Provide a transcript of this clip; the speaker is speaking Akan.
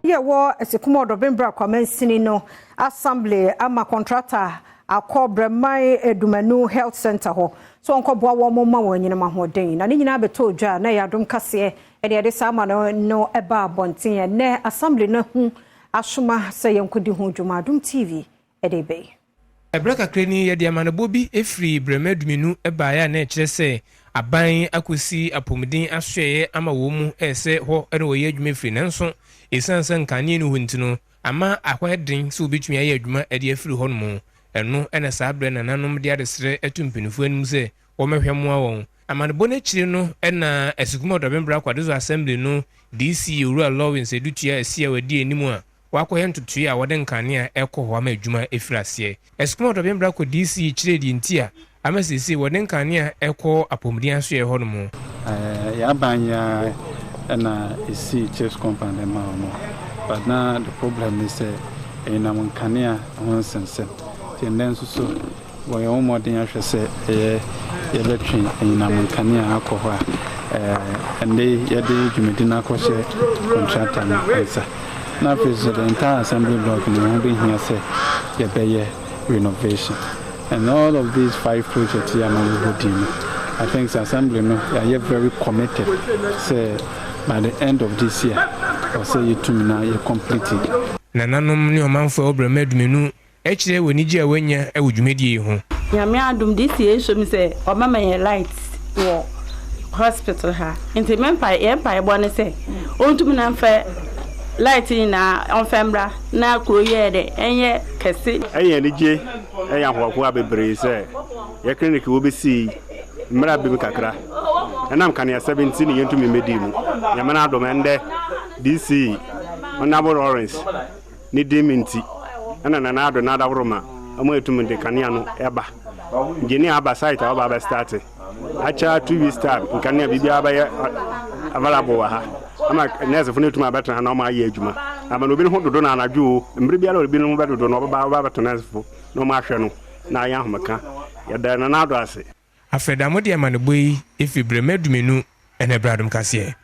Yɛwɔ Asikuma Ɔdɔbenbra Kwamansini no assembly ama contractor akɔ Brɛman Adumanu Health Center hɔ so ɔnkɔboa wɔn ma wɔn anyinam ahoɔden na ne nyinaa bɛtɔ dwa na yɛ Adom Kaseɛ ɛne yɛde saa ama no ɛba abɔnten. Ɛnɛ assembly no ho asoma sɛ yɛnkɔdi ho dwuma. Adom TV ɛde bɛyi. Ɛberɛ kakra ni, yɛde amanebɔ bi firi Brɛma Dumenu baeɛ a na ɛkyerɛ sɛ aban akɔsi apɔmuden asoɛeɛ ama wɔn mu ɛsɛ hɔ ne wɔyɛ adwuma firi, nanso ɛsiane sɛ nkanea no hɔ nti no ama akɔyɛ den sɛ wɔbɛtumi ayɛ adwuma de afiri hɔ nom. Ɛno ɛna saa berɛ nananom de adesrɛ atu mpanimfoɔ anim sɛ wɔmɛhwɛ mmoa wɔn. Amanebɔ no akyire no, ɛna Asikuma Ɔdɔbembra Kwadeso Assembly no DC, Owura Lawrence Edutua Asi, a wadi anim a wakɔyɛ ntotoe a wɔde nkanea ɛkɔ hɔ ama adwuma ɛfiri aseɛ. Asikuma Ɔdɔbembra kɔ DC kyerɛ deɛ nti a ama seesei wɔde nkanea ɛkɔ apɔmuden asoɛ hɔ nom. Yɛaban ya ɛna ɛsii CHPS compound ma wɔn, but na the problem ne sɛ ɛnam nkanea ho nsɛnsɛm. Nti ɛnnɛ nso so wɔyɛ wɔn mmɔden ahwɛ sɛ ɛyɛ yɛbɛtwe anyinam nkanea akɔ hɔ a ɛnde yɛde dwumadi no akɔhyɛ contractor no nsa. Na afei so, the entire assembly block no ho bɛhia sɛ yɛbɛyɛ renovation, and all of these five projects yi a ma wɔbɔ din no, I think sɛ assembly no yɛayɛ very committed sɛ by the end of this year ɔsɛ yɛtumi na yɛ complete. Nananom ne ɔmanfoɔ a wɔbrɛma Adumenu ɛkyerɛ wɔ anigye a wɔanya wɔ dwumadie yi ho. Nyame adom de si esom sɛ ɔmama yɛn light wɔ hospital ha, nti me mpa yɛn mpaebɔ ne sɛ ɔntumi na mfɛ light nyinaa ɔmfɛ mbra na kuro yɛ dɛ ɛnyɛ kɛse. Ɛyɛ anigye, ɛyɛ ahoɔhoa bebree sɛ yɛ clinic wɔbɛsii mmerɛ bi kakra ɛnam kaneasɛm nti ne yɛntumi mmɛdii mu. Nyame no adom, ɛndɛ DC Honorable Lawrence ne din mi nti ɛna Nana Ado na adaworo ma ɔmo ɛtumi de kanea no ɛba. Engineer aba site a ɔba abɛ start akyɛ 2 weeks time, nkanea biribiara bɛyɛ available wɔ ha ama nɛɛsefo no etumi abɛtena ha na ɔmo ayɛ adwuma ama na obi ne ho dodo na anadwo o mmere biara obi ne ho bɛdodo na ɔbɛba ɔbɛba abɛto nɛɛsefo na ɔmo ahwɛ no na ayɛ ahomeka. Yɛda Nana Ado ase. Afɛdamo de amanebɔ yi ɛfiri Brɛma Dumenu ɛna ɛbrɛ Adom Kaseɛ.